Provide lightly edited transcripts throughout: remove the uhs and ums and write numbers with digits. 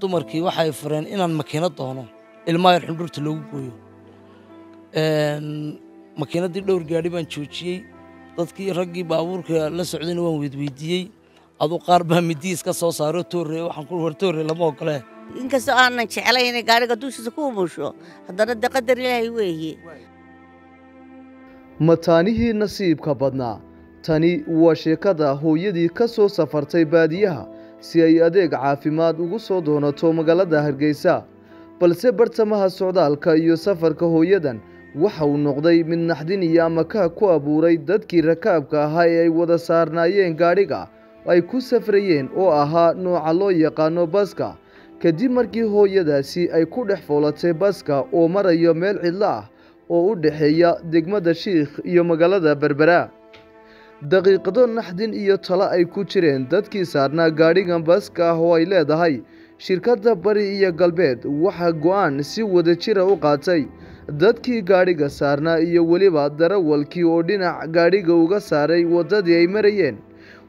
Dumarkii waxay fureen inaan makiinad doono ilmaha yar xundhurta loogu gooyo. Makiinadii dhowr gaadhi baan joojiyey, dadkii raggii baabuurka la socdayna waan weydweydiiyey. Aduu qaar baa midi iska soo saaro toorre, waxaan ku war toorre lama ogolee. Inkastoo aanan jeclayn inay gaariga dushiisa ku umusho, haddana de qadar Ilaahay weeye. Mataanihii nasiibka badnaa. Tani waa sheekada hooyadii ka soo safartay baadiyaha si ay adeeg caafimaad ugu soo doonato magaalada Hargeysa, balse bartamaha socdaalka iyo safarka hooyadan waxa uu noqday mid naxdin iyo amakaha ku abuuray dadkii rakaabka ahaa ee ay wada saarnaayeen gaadhiga ay ku safrayeen oo ahaa nooca loo yaqaano baska, kadib markii hooyadaasi ay ku dhex foolatay baska oo marayo meel cidlo ah oo u dhexeeya degmada Shiikh iyo magaalada Berbera. Daqiiqado naxdin iyo talo ay ku jireen dadkii saarnaa gaadhigan baska ah oo ay leedahay shirkadda Bari iyo Galbeed, waxaa go-aan si wadajira u qaatay dadkii gaadhiga saarnaa iyo weliba darawalkii oo dhinac gaadhiga uga saaray waddadii ay marayeen,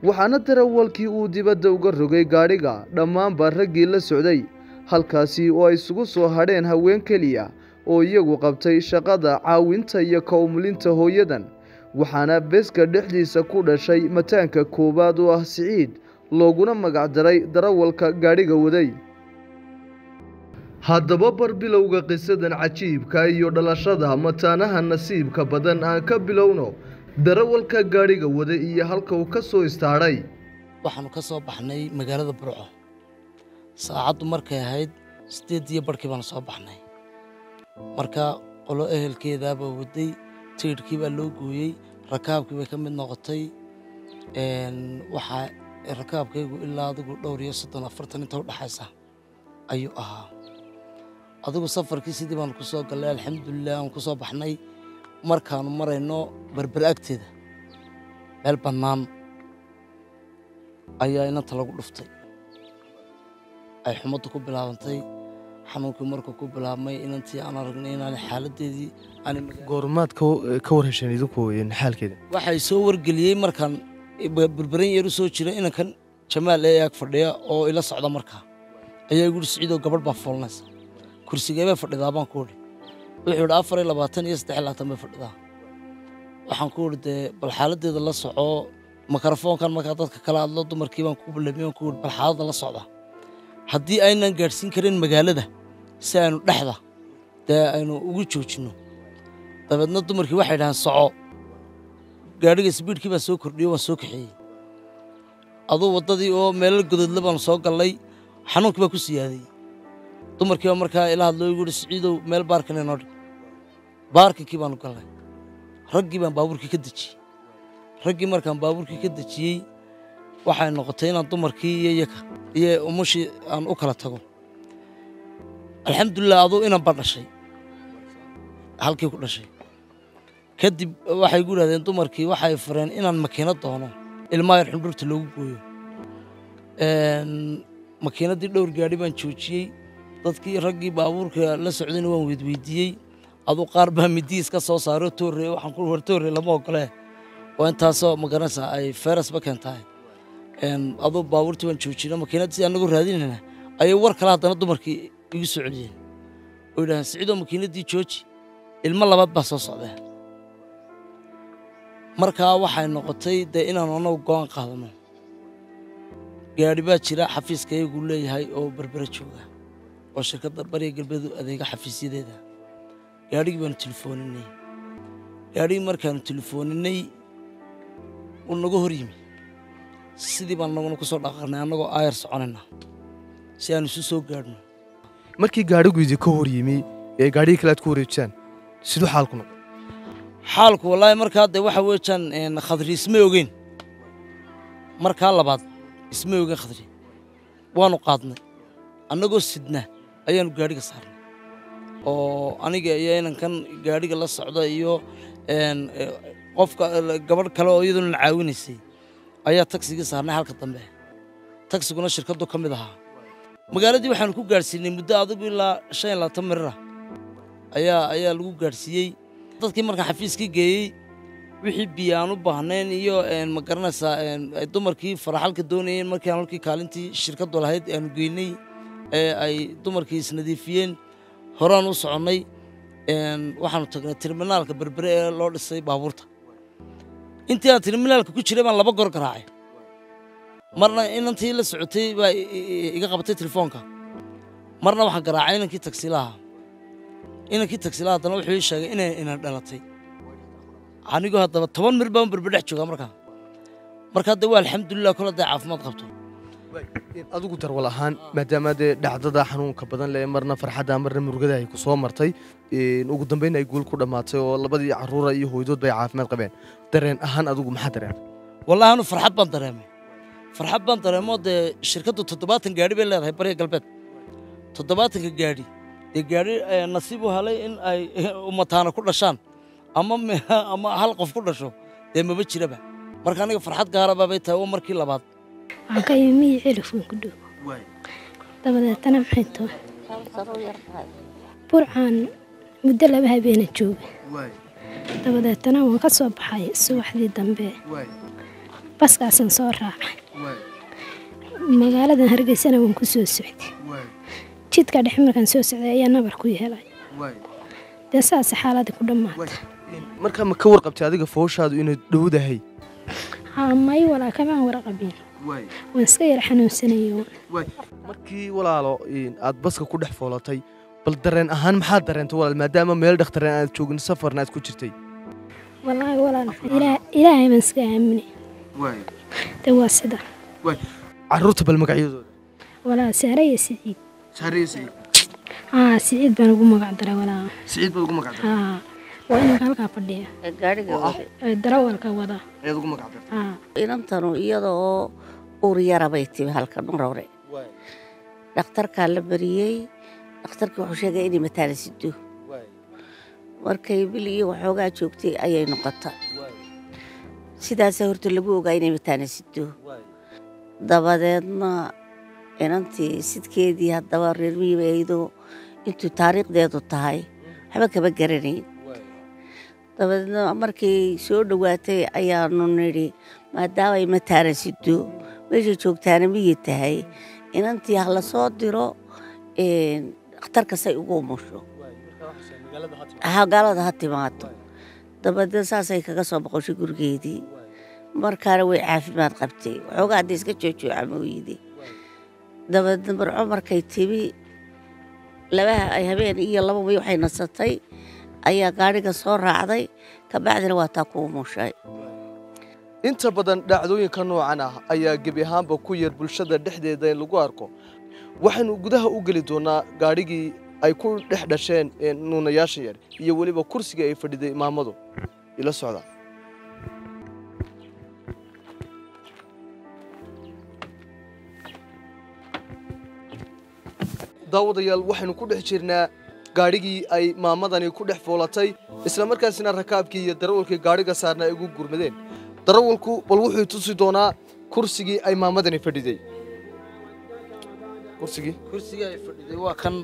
waxaana darawalkii uu dibadda uga rogay gaadhiga dhammaanba raggii la socday, halkaasi oo ay isugu soo hadheen haween keliya oo iyagu qabtay shaqada caawinta iyo ka umulinta hooyadan. Waxaana beska dhexdiisa ku dhashay mataanka koowaad oo ah Siciid, looguna magacdaray darawalka gaadhiga waday. Haddaba bar bilowga qisadan cajiibka iyo dhalashada mataanaha nasiibka badan aan ka bilowno darawalka gaadhiga waday iyo halka uu ka soo istaadhay. Waxaanu ka soo baxnay magaalada Burco, saacaddu markay ahayd 8:30 baanu soo baxnay. Marka qolo ehelkeedaabaa waday, tiidhkii baa loo gooyey, rakaabkii bay ka mid noqotay. Waxaa rakaabkaygu ilaa adigu dhowr iyo 30 40 inta udhaxaysa ayuu ahaa. Adigu safarkii sidii baanu ku soo gallay, alxamdulilah aan ku soo baxnay. Markaanu marayno Berber agteeda meel bannaan ayaa inanta lagu dhuftay, ay xumaddu ku bilaabantay. Xanuunkii markuu ku bilaabmay inantii aan aragnay inaanay xaaladdeedii aanay. Goormaad ka war hesheen idinku xaalkeeda? Waxay soo wargeliyey markaan Berberan yar u soo jira inankan Jamaal ee ag fadhiya oo ila socda markaa ayaa igu yidhi, Siciidoo gabadh baa foolanaysa, kursigee bay fadhidaa baan ku idhi. Wuxuu yidhi 24 iyo 23 bay fadhidaa. Waxaan ku idhi dee bal xaaladdeeda la soco. Mikrofoonkan markaa dadka kala hadlo, dumarkii baan ku ballamiyey, ku idhi bal xaaladda la socda, haddii aynan gaadhsiin karin magaalada si aynu dhexda dee aynu ugu joojinno. Dabeedna dumarkii waxay dhahaan soco, gaadhiga sbiidhkii baan soo kordhiyo, waan soo kaxeeyey. Aduu waddadii oo meelal gododle baanu soo gallay, xanuunkii baa ku siyaaday. Dumarkii baa markaa ila hadloo igu yidhi, Siciidow meel baarkan inoo dhig. Baarkinkii baanu gallay, raggii baan baabuurkii ka dejiyey. Raggii markaan baabuurkii ka dejiyey waxay noqotay inaan dumarkii iyo iyaka iyo umushii aan u kala tago. Alxamdulilah aduu inan ba dhashay halkii ku dhashay. Kadib waxay igu yidhahdeen dumarkii waxay fureen inaan makiinad doono ilmaha yar xundhurta loogu gooyo. Makiinadii dhowr gaadhi baan joojiyey, dadkii raggii baabuurka la socdayna waan weydweydiiyey. Aduu qaar baa midi iska soo saaro toorre, waxaan ku war toorre lama ogolee, waa intaasoo magaranaysaa ay feerasba keentahay. Aduu baabuurtii waan joojinay, makiinaddii anagoo raadinayna ayay war kale haddana dumarkii igu soo celiyeen oo yidhahdeen, Siciidoo makiinaddii jooji, ilmo labaad baa soo socdee. Markaa waxay noqotay dee inaanu annagu go'aan qaadano. Gaadhi baa jira xafiiskayagu leeyahay oo Berbera jooga oo shirkadda Bariga Galbeed u adeega xafiisyadeeda. Gaadhigii baanu tilefooninay. Gaadhigii markaanu tilefooninay wuu naga hor yimi, sidii baan naguna ku soo dhaqaaqnay annagoo aayar soconayna si aanu isu soo gaadhno. Markii gaadhigu idinka hor yimi ee gaadhigii kale aad ku wareejisaan, siduu xaalku noqday? Xaalku wallaahi markaa dee waxa weeyaan Khadri isma ogeyn, markaa labaad isma ogeyn Khadri. Waanu qaadnay annagoo sidna ayaanu gaadhiga saarnay oo aniga iyo inankan gaadhiga la socda iyo qofka gabadh kale oo iyaduna na caawinaysay ayaa tagsigii saarnay halka dambe. Tagsiguna shirkaddu ka mid ahaa. Magaaladii waxaanu ku gaadhsiinay muddo adigu ilaa 25 mirira ayaa lagu gaadhsiiyey. Dadkii markaan xafiiskii geeyey wixii biyo aan u baahnayn iyo ma garanaysaa ay dumarkii faraxalka doonayeen, markii aan halkii kaalintii shirkaddu lahayd aanu geynay Ee ay dumarkii isnadiifiyeen, horaan u soconnay. Waxaanu tagnay terminaalka Berbere ee loo dhisay baabuurta. Intii aan terminaalka ku jiray baan 2 goor garaacay. Marna inantii la socotay baa iga qabatay telefoonka, marna waxaan garaacay inankii tagsiilaha. Inankii tagsiilaha haddana wuxuu ii sheegay inay inan dhalatay. Anigu haddaba 10 mir baan Berbere dhex joogaa markaa. Marka hadda waa alxamdulilah, kol hadday caafimaad qabto. Adigu darwal ahaan, maadaama dee dhacdada xanuunka badan leh, marna farxadda marna murugada ay ku soo martay, ugu dambeyn ay guul ku dhammaatay oo labadii carruura iyo hooyadood bay caafimaad qabeen, dareen ahaan adigu maxaa dareentay? Wallahi anu farxad baan dareemay, farxad baan dareemoo. Dee shirkaddu 70 gaadhi bay leedahay bariga galbeed. 70-ka gaadhi dee gaadhi nasiib u helay in ay ummataana ku dhashaan ama hal qof ku dhasho dee maba jiraba. Marka aniga farxad gaara baabay tahay oo markii labaad. Waxaan ka imi miyi Celifweyn ku dhow. Dabadeetana maxay tahay, Burcaan muddo 2 habeena joogay. Dabadeetana waan ka soo baxay subaxdii dambe, baskaasaan soo raacay. Magaaladan Hargeysana waan ku soo socday. Jidka dhexe markaan soo socday ayaa nabar ku yeelay. Dee saas xaaladii ku dhammaatay. Markaa ma ka warqabtay adiga fooshaadu inay dhowdahay? Haa, may walaa, kamaan warqabin, waan iska yar xanuunsanayay. Markii walaalo aad baska ku dhex foolatay, bal dareen ahaan maxaad dareentay walaal, maadaama meel dhakhtareen aad joogin, safarna aad ku jirtay? Wallaahi walaal, Ilaahay baan iska aaminay. Dee waa sida. Carruurta bal magacyadooda? Walaa, Saare iyo Siciid. Saare iyo Siciid. Haa, Siciid baan ugu magac daray walaa. Siciid baad ugu magac daray? Haa, waa inanka halkaa fadhiya. Gaadhiga wada. Ee darawalka wada. Ayaad ugu magac dartay? Haa. Inantanu iyada oo uur yara bay timi halkan mar hore. Dhakhtarkaa la bariyey. Dhakhtarkii wuxuu sheegay inay mataana sido. Markay bil iyo waxoogaa joogtay ayay noqota. Sidaasaa horta lagu ogaa inay mataana sido. Dabadeedna inantii sidkeedii haddaba reer miyiba aydoo intuu taariikhdeedu tahay waxba kama garanayn. Dabadeedna markay soo dhowaatay ayaanu nidhi, maadaamay mataana sido, meeshay joogtaana miyi tahay, inantii ha la soo diro dhakhtarka say ugu umusho, magaalada ha timaado. Dabadeed saasay kaga soo boqoshay gurigeedii. Markaana way caafimaad qabtay waxoogaa, hadda iska joojooca mooyide. Dabadeedna Barco markay timi, labaha ay habeen iyo 2 way waxay nasatay ayaa gaadhiga soo raacday. Kabacdina waa taa ku umushay. Inta badan dhacdooyinka noocan ah ayaa gebi ahaanba ku yar bulshada dhexdeeda in lagu arko. Waxaynu gudaha u geli doonaa gaadhigii ay ku dhex dhasheen nuunayaasha yar iyo weliba kursigii ay fadhiday maamadu. Ila socda. Daawadayaal, waxaynu ku dhex jirnaa gaadhigii ay maamadani ku dhex foolatay, isla markaasina rakaabkii iyo darawalkii gaadhiga saarna ay ugu gurmadeen. Darawalku bal wuxuu tusi doonaa kursigii ay maamadani fadhiday, kursigii. Kursigii ay fadhiday waa kan.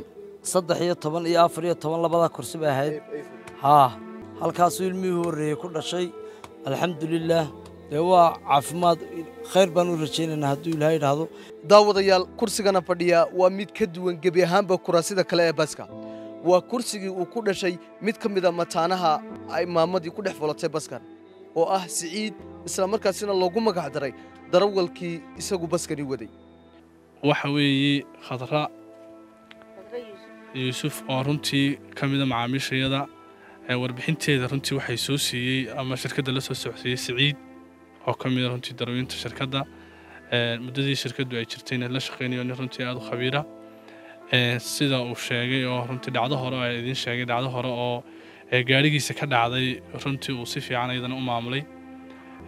13 iyo 14 labada kursi bay ahayd. Haa, halkaasuu ilmihii horreeyey ku dhashay. Alxamdulilaah, dee waa caafimaad, khayr baan u rajaynaynaa hadduu Ilaahay idhaahdo. Daawadayaal, kursigana fadhiya waa mid ka duwan gebi ahaanba kuraasida kale ee baska. Waa kursigii uu ku dhashay mid ka mid a mataanaha ay maamadii ku dhex folatay baskan, oo ah Siciid, isla markaasina loogu magac daray darawalkii isagu baskani waday. Waxa weeye Khadra Yuusuf oo runtii ka mida macaamiishayada. Warbixinteeda runtii waxay soo siiyey ama shirkadda la soo socodsiiyey Siciid oo ka mida runtii darawinta shirkadda. Muddadii shirkaddu ay jirtayna la shaqeynayo, nin runtii aada u khabiira. Sida uu sheegay oo runtii dhacdo hore oo idiin sheegay, dhacdo hore oo gaadhigiisa ka dhacday runtii uu si fiican iyadana u maamulay.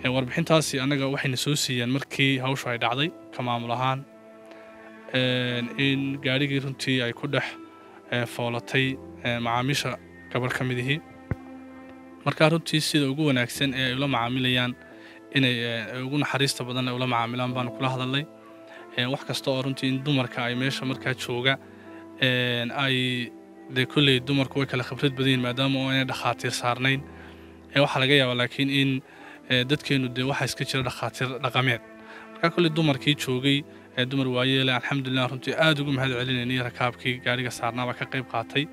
Warbixintaasi annaga waxayna soo siiyeen markii hawshu ay dhacday ka maamul ahaan in gaadhigii runtii ay ku dhex foolatay macaamiisha gabar ka mid ihii. Marka runtii sida ugu wanaagsan ee ay ula macaamilayaan, inay ugu naxariista badan ay ula macaamilaan baanu kula hadalnay. Wax kasta oo runtii in dumarka ay meesha markaa jooga ay dee kolley dumarku way kala khibrad badan yihiin, maadaama oo aanay dhakhaatiir saarnayn. Waxaa laga yaabaa laakiin in dadkeenu dee waxaa iska jira dhakhaatiir dhaqameed. Marka kolley dumarkii joogay Dumar waayeele, alxamdulilah, runtii aad ugu mahad celinaynay rakaabkii gaariga saarnaaba ka qayb qaatay,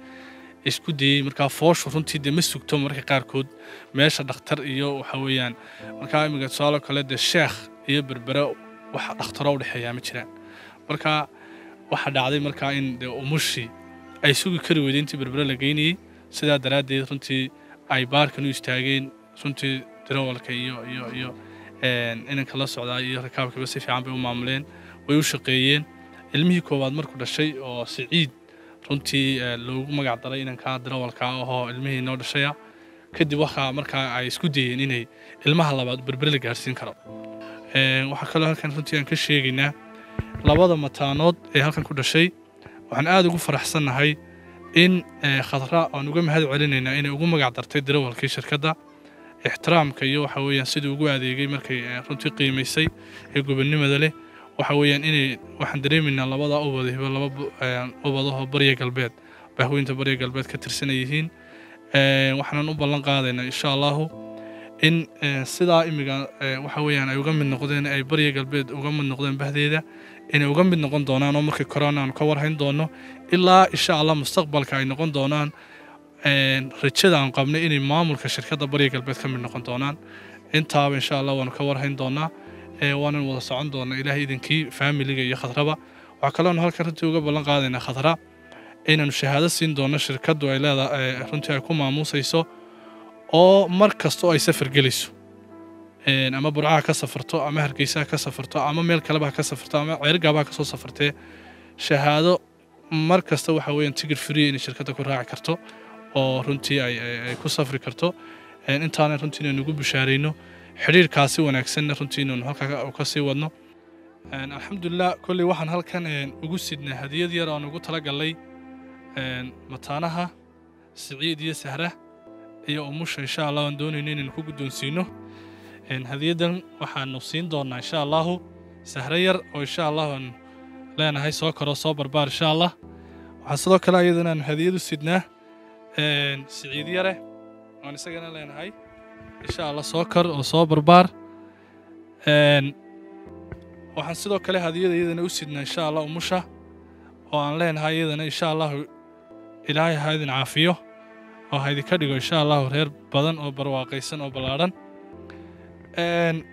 isku dayey. Markaa fooshu runtii dee ma sugto mararka qaarkood meesha dhakhtar iyo waxa weeyaan. Markaa imiga tusaale kale dee Sheekh iyo Berbere wax dhakhtaro u dhexeeyaa ma jiraan. Marka waxaa dhacday markaa in dee umushii ay sugi kari weyday intii Berbere la geynayey. Sidaa daraaddeed runtii ay baarkan u istaageen. Runtii darawalka iyo inanka la socdaa iyo rakaabkiiba si fiican bay u maamuleen, way u shaqeeyeen. Ilmihii koowaad markuu dhashay oo Siciid runtii loogu magac daray inankaa darawalka ahoo ilmihii noo dhashaya kadib, waxaa markaa ay isku dayeen inay ilmaha labaad Berbere la gaarsiin karo. Waxaa kaloo halkan runtii aan ka sheegaynaa labada mataanood ee halkan ku dhashay. Waxaan aad ugu faraxsannahay in Khadra aan uga mahad celinaynaa inay ugu magac dartay darawalkii shirkadda, ixtiraamka iyo waxa weeyaan siduu ugu adeegay markay runtii qiimaysay ee gobonnimada leh. Waxa weeyaan inay waxaan dareemaynaa labada ubadihiba laba ubadahoo Barya Galbeed, bahweynta Barya Galbeed ka tirsan yihiin. Waxaanan u ballan qaadaynaa, insha Allahu, in sidaa imiga waxa weeyaan ay uga mid noqdeen, ay Barya Galbeed uga mid noqdeen bahdeeda, inay uga mid noqon doonaan oo markii korona aanu ka warhayn doono ilaa, insha Allah, mustaqbalka ay noqon doonaan. Rajada aan qabnay inay maamulka shirkadda Barya Galbeed ka mid noqon doonaan, intaaba insha Allah waanu ka warhayn doonaa, waanan wada socon doonaa, Ilaahay idinkii, faamiliga iyo Khadraba. Waxaa kaloonu halkan runtii uga ballan qaadaynaa Khadra inaanu shahaado siin doono shirkaddu ay leedahay, runtii ay ku maamuusayso, oo mar kasta oo ay safar gelayso, ama Burcaha ka safarto ama Hargeysaha ka safarto ama meel kaleba ha ka safarto ama Ceergaabaha ka soo safartee, shahaado mar kasta waxa weeyaan tigir free inay shirkadda ku raaci karto oo runtii ay ku safri karto. Intaana runtii inaynu ugu bishaarayno xidhiirkaasi wanaagsanna runtii inaynu halkaa ka sii wadno. Alxamdulilah, kolley waxaan halkan ugu sidnay hadiyad yar aan ugu talagalay mataanaha Siciid iyo Sahra iyo umusha. Insha Allah aan doonayno inaynu ku guddoonsiino hadiyaddan. Waxaanu siin doonaa, insha Allahu, Sahra yar oo insha Allahu aan leenahay soo koro, soo barbaar, insha Allah. Waxaan sidoo kale iyadana aanu hadiyad u sidnaa Siciid yare oon isagana leenahay, insha Allah, soo kor oo soo barbaar. Waxaan sidoo kale hadiyada iyadana u sidnaa, insha Allah, umusha oo aan leenahay iyadana, insha Allahu, Ilaahay ha idin caafiyo oo ha idinka dhigo, insha Allahu, reer badan oo barwaaqaysan oo ballaadhan.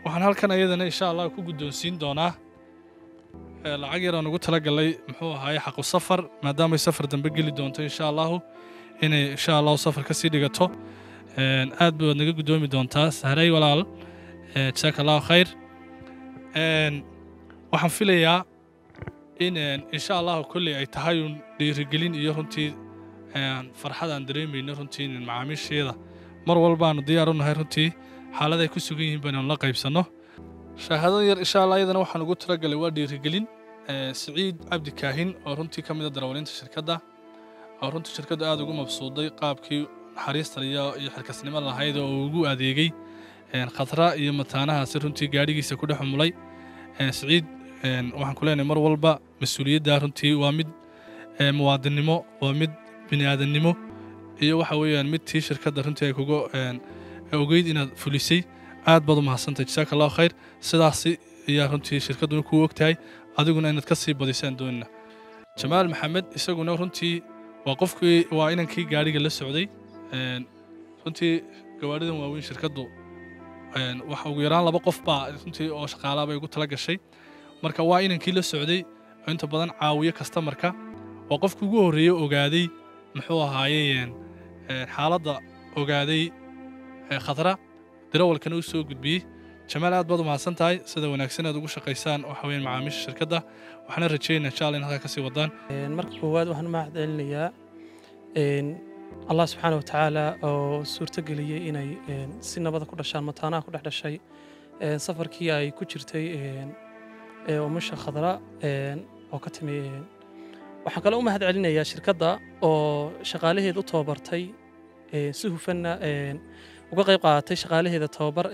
Waxaan halkan iyadana, insha Allah, ku guddoonsiin doonaa lacag yar aan ugu talagalay, muxuu ahaaye, xaqu safar, maadaamay safar dambe geli doonto, insha Allahu, inay insha Allahu safar ka sii dhigato. Aad baad naga guddoomi doontaa, Sahray walaal, jazaaka Allahu khayr. Waxaan filayaa in, insha Allahu, kolley ay tahay un dhiirigelin iyo runtii farxad aan dareemayno runtii in macaamiisheeda mar walbaanu diyaar u nahay runtii xaalad ay ku sugan yihiin baynu la qaybsanno. Shahaadada yar, insha Allah, iyadana waxaan ugu talagalay waa dhiirigelin Siciid Cabdi Kaahin oo runtii ka mid a darawalinta shirkadda, oo runtii shirkaddu aad ugu mabsuuday qaabkii naxariista iyo xilkasnimada lahayd oo uu ugu adeegay Khadra iyo mataanahaasi runtii gaadhigiisa ku dhex umulay. Siciid, waxaan ku leenahay mar walba mas-uuliyadda runtii waa mid muwaadinnimo, waa mid bini aadannimo iyo waxa weeyaan mid tii shirkadda runtii ay kuga ogeyd inaad fulisay. Aad baad u mahadsantahay, jazaaka Allahu khayr. Sidaasi ayaa runtii shirkadduna kuu ogtahay, adiguna inaad ka sii badisaan doonina. Jamaal Maxamed isaguna runtii waa qofkii, waa inankii gaadhiga la socday. Runtii gawaadhidan waaweyn shirkaddu waxa ugu yaraan laba qof baa runtii oo shaqaalaa bay ugu tala gashay. Marka waa inankii la socday oo inta badan caawiyo kastamarka. Waa qofkii ugu horreeyey ogaaday, muxuu ahaaye, xaaladda ogaaday Khadra, darawalkana u soo gudbiyey. Jamaal, aad baad u mahadsan tahay sida wanaagsan aad ugu shaqaysaan waxa weeyaan macaamiisha shirkadda. Waxaana rajeynaa, insha Allah, in halkaa kasii wadaan. Marka koowaad waxaan u mahad celinayaa Allah subxaana wa tacaala oo suurto geliyey inay si nabada ku dhashaan mataanaha ku dhex dhashay safarkii ay ku jirtay umusha Khadra oo ka timi. Waxaan kaloo u mahad celinayaa shirkadda oo shaqaalaheeda u tababartay si hufanna uga qayb qaadatay shaqaalaheeda tababar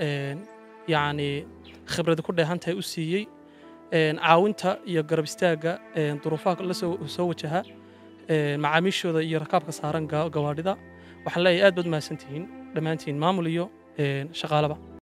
yacni khibrad ku dheehantahay u siiyey caawinta iyo garab istaagga duruufaha la soo wajaha macaamiishooda iyo rakaabka saaran gawaadhida. Waxaan leeyahay aad baad mahadsantihiin dhammaantiin, maamul iyo shaqaalaba.